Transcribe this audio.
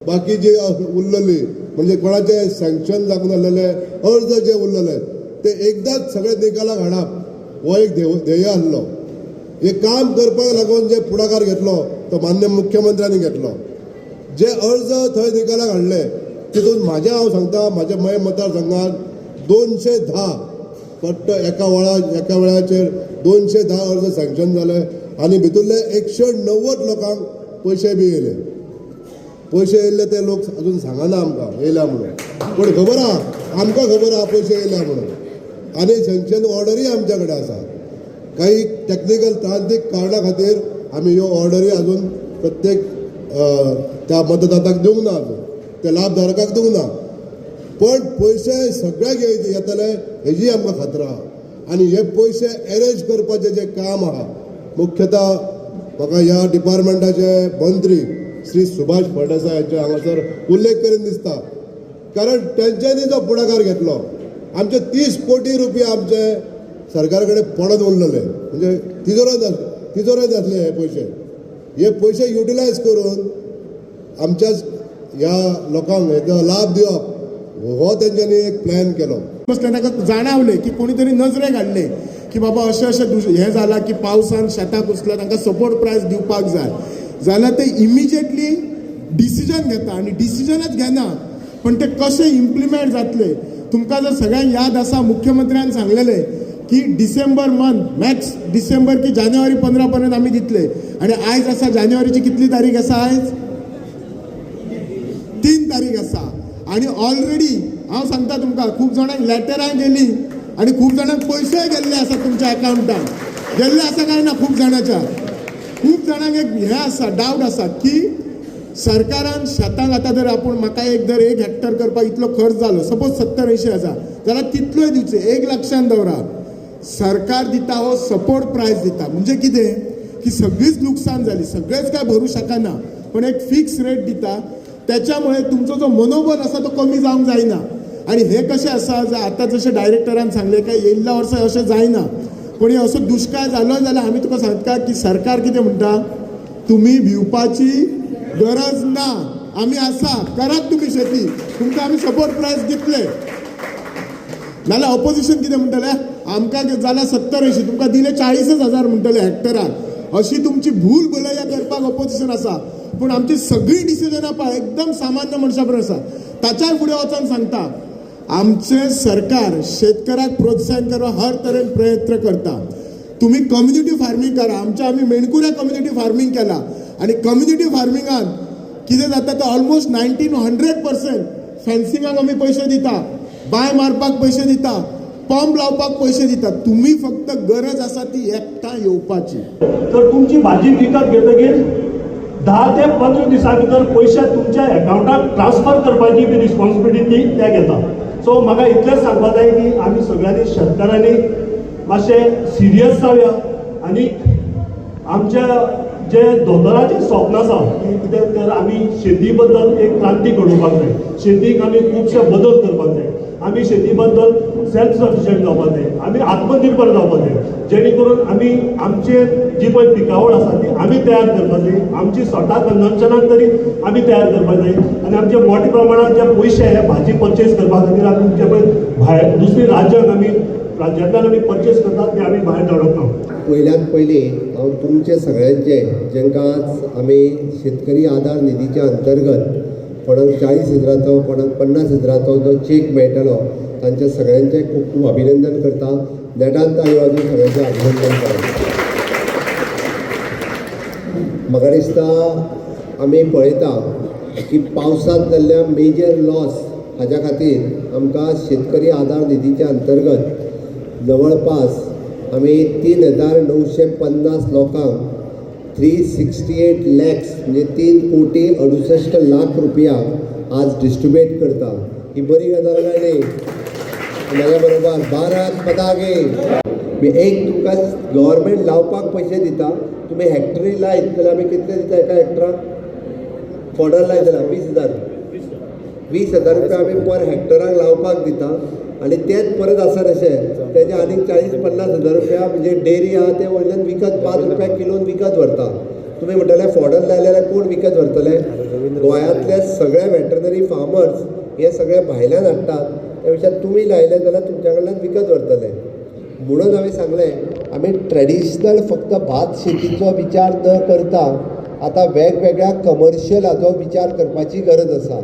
बाकी जे उरलेली म्हणजे कोणाचे सँक्शन जावंक नासलेले अर्ज जे उरलेले ते एकदाच सगळे निकालाक हाडप हो एक ध्येय आसलो. हे काम करपाक लागून जे फुडाकार घेतलो तो मान्य मुख्यमंत्र्यांनी घेतलो. जे अर्ज थंय निकालाक हाडले तितून म्हाजें हांव सांगता, म्हाज्या मय मतदारसंघात 210 फक्त एका वेळाचेर 210 अर्ज सँक्शन जाले आनी भितरले 190 लोकांक पयशे बी येयले. पयशे येयल्ले ते लोक अजून सांगना आमकां येयल्या म्हणून, पूण खबर आहा आमकां, खबर आहा पयशे येयल्या म्हणून. आनी सँक्शन ऑर्डरूय आमच्या कडेन आसा. काही टॅक्निकल तांत्रीक कारणा खातीर आमी ह्यो ऑर्डरी अजून प्रत्येक त्या मतदाताक दिवंक ना, अजून त्या लाभधारकाक दिवंक ना. पण पयशे सगळ्याक येतले हेजी आमकां खात्री आहा. आनी हे पयशे एरेंज करपाचें जें काम आहा, मुख्यतः म्हाका ह्या डिपार्टमेंटाचे मंत्री श्री सुभाष फळदेसाय हांचे हांगासर उल्लेख करीन दिसता, कारण तेंच्यांनी जो फुडाकार घेतलो, आमचे 30 कोटी रुपया आमचे सरकार कडेन पडत उरलेले, म्हणजे तिजोरेंत आसले हे पयशे. हे पयशे युटिलायज करून आमच्याच ह्या लोकांक हेजो लाभ दिवप हो तेंच्यांनी एक प्लॅन केलो. ताका जाणावले की कोणीतरी नजरेक हाडले की बाबा अशें अशें हें जालां की पावसान शेतां कुसला, तांकां सपोर्ट प्रायस दिवपाक जाय, जाल्यार ते इमिजिएटली डिसिजन घेता. आनी डिसिजनच घेना पण ते कशें इम्प्लिमेंट जातले. तुमकां जर सगळ्यांक याद आसा, मुख्यमंत्र्यान सांगलेलें की डिसेंबर मंथ मॅक्स डिसेंबर की जानेवारी 15 पर्यंत आमी दितले. आनी आयज आसा जानेवारीची कितली तारीख आसा? आयज 3 तारीख आसा. आनी ऑलरेडी हांव सांगता तुमकां, खूब जाणांक लेटरां गेली आनी खूब जाणांक पयशेय गेल्ले आसा तुमच्या अकावंटान गेल्ले आसा काय ना? खूब जाणांच्या, खूब जाणांक एक हें आसा, डावट आसा की सरकारान शेतांक आतां जर आपूण म्हाका एक जर 1 हेक्टर करपाक इतलो खर्च जालो, सपोज 70-80 हजार जाल्यार तितलोय दिवचे, 1 लक्षान दवरा सरकार दिता हो सपोर्ट प्रायस दिता. म्हणजे कितें की सगळीच लुकसाण जाली, सगळेच काय भरूं शकना, पण एक फिक्स रेट दिता. त्याच्यामुळे तुमचो जो मनोबल आसा तो कमी जावंक जायना. आनी हे कशें आसा, आतां जशें डायरेक्टरान सांगलें काय येयल्ल्या वर्सा अशें जायना, पण हे असो दुश्काळ जालो जाल्यार आमी तुका सांगता की सरकार कितें म्हणटा, तुमी भिवपाची गरज ना, आमी आसा, करात तुमी शेती, तुमकां आमी सपोर्ट प्रायस दितले. नाल्यार ऑपोजिशन कितें म्हणटलें, आमकां जाल्यार 70-80, तुमकां दिले 40 हजार म्हणटले हेक्टराक. अशी तुमची भूल भुलैया करपाक ऑपोजिशन आसा. पूण आमची सगळीं डिसिजनां पळय एकदम सामान्य मनशा बरोबर आसा. ताच्याय फुडें वचोन सांगता, आमचें सरकार शेतकऱ्याक प्रोत्साहन करपाक हर तरेन प्रयत्न करता. तुमी कम्युनिटी फार्मींग करा. आमच्या आमी मेणकुऱ्या कम्युनिटी फार्मींग केला आनी कम्युनिटी फार्मिंगान कितें जाता तो ऑलमोस्ट 1900% फेन्सिंगाक आमी पयशे दिता, बांय मारपाक पयशे दिता, पंप लावपाक पयशे दिता. तुमी फक्त गरज आसा ती एकठांय येवपाची. तर तुमची भाजी विकत घेतकीर 10 ते 15 दिसां भितर पयशे तुमच्या एकावंटाक ट्रान्सफर करपाची बी रिस्पॉन्सिबिलिटी ती ते घेता. सो म्हाका इतलेंच सांगपा जाय की आमी सगळ्यांनी शेतकारांनी मातशें सिरियस जावया आनी आमच्या जे दोतोराचें स्वप्न आसा की कितें तर आमी शेती बद्दल एक क्रांती घडोवपाक जाय, शेतीक आमी खुबशे बदल करपाक जाय, आमी शेती बद्दल सेल्फ सफिशियंट जावपाक जाय, आमी आत्मनिर्भर जावपाक जाय, जेणे करून आमी आमचे जी पळय पिकावळ आसा ती आमी तयार करपाक जाय, आमची स्वता कन्जम्पशनाक तरी आमी तयार करपाक जाय. आनी आमचे मोठ्या प्रमाणात जे पयशे हे भाजी परचेस करपा खातीर आमी जे पळय भायर दुसरी राज्यांक आमी राज्यांतल्यान आमी परचेस करतात ते आमी भायर धाडप ना. पयल्यात पयलीं हांव तुमचे सगळ्यांचे, जेंकां आज आमी शेतकरी आदार निधीच्या अंतर्गत कोणाक 40 हजाराचो, कोणाक 50 हजाराचो जो चेक मेळटलो, तांचे सगळ्यांचे खूब खूब अभिनंदन करता. नेटान ताळयो वाजोवन सगळ्यांचें अभिनंदन करता. म्हाका दिसता आमी पळयता की पावसांत जाल्ल्या मेजर लॉस हाज्या खातीर आमकां शेतकरी आदार निधीच्या अंतर्गत जवळपास आमी 3,950 लोकांक 368 लॅक्स म्हणजे 3 कोटी 68 लाख रुपया आज डिस्ट्रिब्यूट करता. ही बरी गजाल काय न्ही? म्हाज्या बरोबर भारत माता की. मी एक तुमकां गव्हर्मेंट लावपाक पयशे दिता, तुमी हेक्टरी लायत जाल्यार आमी कितले दिता एका हेक्टराक? फॉडर लायत जाल्यार 20,000, 20,000 रुपया आमी पर हेक्टराक लावपाक दिता. आनी तेच परत आसा तशें तेजे आनीक 40-50 हजार रुपया, म्हणजे डेरी आहा ते वयल्यान विकत 5 रुपया किलोन विकत व्हरता. तुमी म्हणटले फॉडर लायले जाल्यार कोण विकत व्हरतले? गोंयांतले सगळे वेटरनरी फार्मर्स हे सगळे भायल्यान हाडटात, त्या पेक्षा तुमी लायले जाल्यार तुमच्या कडल्यान विकत व्हरतले. म्हणून हांवें सांगलें, आमी ट्रेडिशनल फक्त भात शेतीचो विचार न करता आतां वेगवेगळ्या कमर्शियल हाचो विचार करपाची गरज आसा.